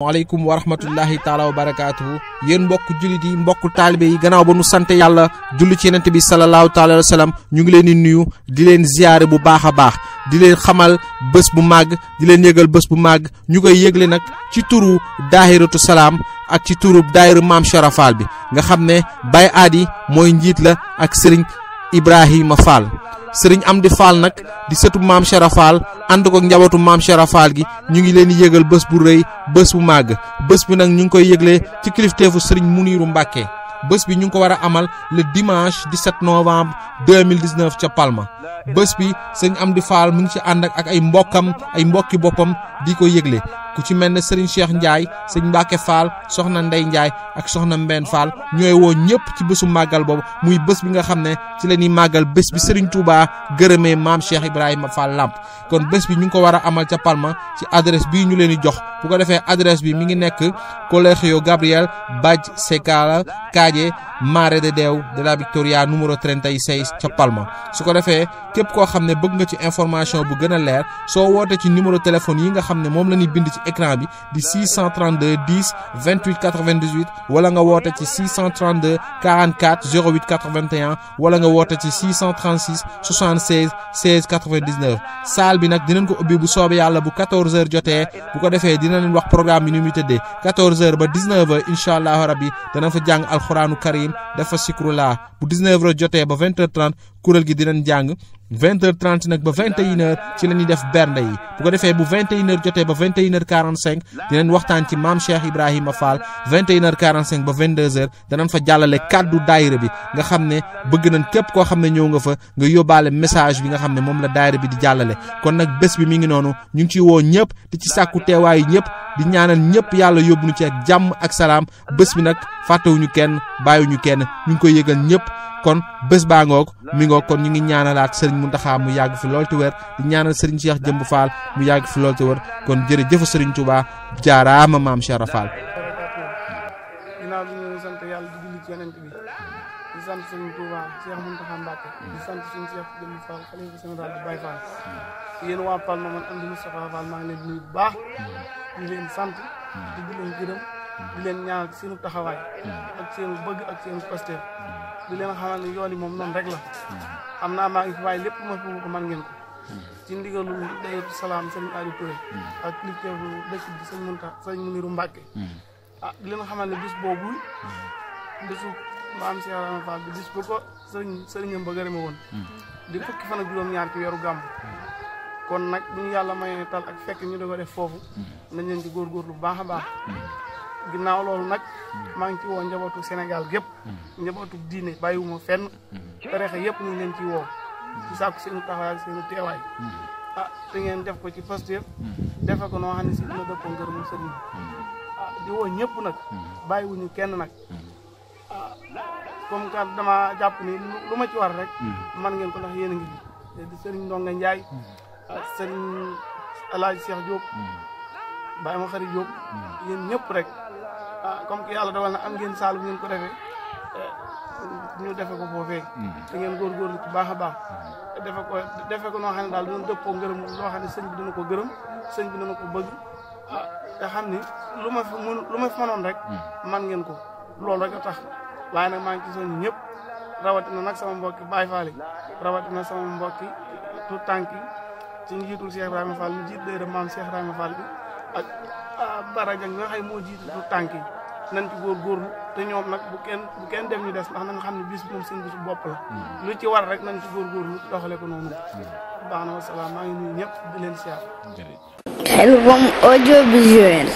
waaleykum wa rahmatullahi taala wa barakaatuhu yéen mbokk jullit yi mbokk taalibe yi gannaaw ba nu sant yàlla julli ci yonent bi salallaahu taala wa sallam ñu ngi leen di nuyu di leen ziyaare bu baax a baax di leen xamal bés bu màgg di leen yëgal bés bu màgg ñu koy yëgle nag ci turu daahiratu salaam ak ci turu daahiru maam Cheikh Fall bi nga xam ne Baye Adi mooy njiit la ak Serigne Ibrahima Fall Serigne Amdi Fall nag di sëtu maam Cheikh Fall ànd ko njabootu maam Cheikh Fall gi ñu ngi leen di yëgal bés bu rëy bés bu màgg bés bi nag ñu ngi koy yëglee ci kilifteefu Serigne Muniru Mbàkke bés bi ñu ngi ko war a amal le dimanche 17 novembre 2019 ca Palma bés bi Serigne Amdi Fall mu ngi ci ànd ak ay mbokkam ay mbokki boppam di ko yëgle ku ci mel ne Serigne Cheikh Ndiaye Serigne Mbacke Fall soxna Ndey Ndiaye ak soxna Mbène Fall ñooy woo ñëpp ci bésu màggal boobu muy bés bi nga xam ne ci la ñuy màggal bés bi Serigne Touba gërëmee maam Cheikh Ibrahima Fall Lamp kon bés bi ñu ngi ko war a amal ca Palma ci adresse bii ñu leen di jox bu ko defee adresse bi mi ngi nekk Colegio Gabriel Badj Sekala Calle Mare de Déu de la Victoria numéro 36 ca Palma su ko defee képp koo xam ne bëgg nga ci information bu gën a leer soo woote ci numéro téléphone yi nga xam ne moom la ñuy bind ci écran bi di 632 10 28 98 wala nga woote ci 632 44 08 81 wala nga woote ci 636 76 16 99 salle bi nag dinañ ko ubbi bu soobee yàlla bu 14h jotee bu ko defee dina leen wax programme bi ni muy tëddee 14h ba 19h incha allahu rabbi dana fa jàng alxuraanu karim dafa sikrulaa bu 19h jotee ba 20h30 kuréel gi dinañ jàng 20h30 nag ba 21h ci la ñuy def bernde yi bu ko defee bu 21h jotee ba 21h45 dinañ waxtaan ci maam Cheikh Ibrahima Fall 21h45 ba 22h danañ fa jàllale kàddu daayira bi nga xam ne bëgg nañ képp koo xam ne ñëw nga fa nga yóbbaale message bi nga xam ne moom la daayira bi di jàllale kon nag bés bi mi ngi noonu ñu ngi ciy woo ñëpp di ci sàkku teewaayu ñëpp di ñaanal ñëpp yàlla yóbbu ñu ci ak jàmm ak salaam bés bi nag fàttewuñu kenn bàyyiwuñu kenn ñu ngi koy yëgal ñëpp kon bés baa ngoog mi ngoog kon ñu ngi ñaanalaat Serigne Mountakha mu yàgg fi lool te wér di ñaanal Serigne Cheikh Jëmb Fall mu yàgg fi lool te wér kon jërëjëf Serigne Touba jaaraama maam Cheikh Fall. ginnaaw bi ñu sant yàlla di julli ci yonent bi di sant Serigne Touba Cheikh Mountakha Mbacké di sant Serigne Cheikh Jëmb Fall xalifa général di Baye Fall yéen waa Palma man Amdi Moustapha Fall maa ngi leen di nuyu bu baax di leen sant di leen gërëm di leen ñaanal seenu taxawaay ak seenu bëgg ak seenu pasteur di leen xamal ne yoon yi moom noonu rek la xam naa maa ngi fi waaye lépp ma fi ko man ngeen ko ci ndigalu daayiratu salaam sëñ Aliou Touré ak kilifteefu dëkk bi sëñ Muniru Mbàkke di leen xamal ne bis boobu bisu maam Cheikh Ibrahima Fall bi bis bu ko sëriñam ba gërëme woon di fukki fan ak juróom-ñaar ci weeru gàmmu kon nag bu ñu yàlla mayee tal ak fekk ñu da ko def foofu nañ leen ci góorgóorlu bu baax a baax ginnaaw loolu nag maa ngi ci woo njabootu Sénégal gépp njabootu diine bàyyiwuma fenn tarixa yëpp ñu ngi leen ci woo ci sàkku seenu taxawaay ak seenu teewaay te ngeen def ko ci Pastef defe ko noo xam ne si dina dëppoo ngërëmu sëriñ di woo ñëpp nag bàyyiwuñu kenn nag comme que dama jàpp ni lu ma ci war rek man ngeen ko ndax yéen a ngi fi di sëriñ Ndonga Ndiaye sëriñ Alaaji Cheikh Diop Baye ma xarit Diop yéen ñëpp rek comme que yàlla dogal na am ngeen saal bu ngeen ko defee ñu defe ko foofee da ngeen góorgóorlu ci baax a baax defe ko noo xam ne daal dina dëppoo ngërëm loo xam ne sëñ bi dina ko gërëm sëñ bi dina ko bëgg te xam ni lu ma fi mënoon rek man ngeen ko loolu rek a tax waaye nag maa ngi ci soññ ñëpp rawatina nag sama mbokki Baye Fall rawatina sama mbokki tout tànk yi ci njiitul Cheikh Ibrahima Fall mu jiit déedéet maam Cheikh Ibrahima Fall bi ak barajang nga xay moo jiitu tout tànk yi nañ ci góorgóorlu te ñoom nag bu kenn dem ñu des ndax nañ xam ne bis moom seen bisu bopp la lu ci war rek nañ ci góorgóorlu doxale ko noonu baax na wasalaam maa ngi nuyu ñëpp di leen siyaar Album audiovisuel.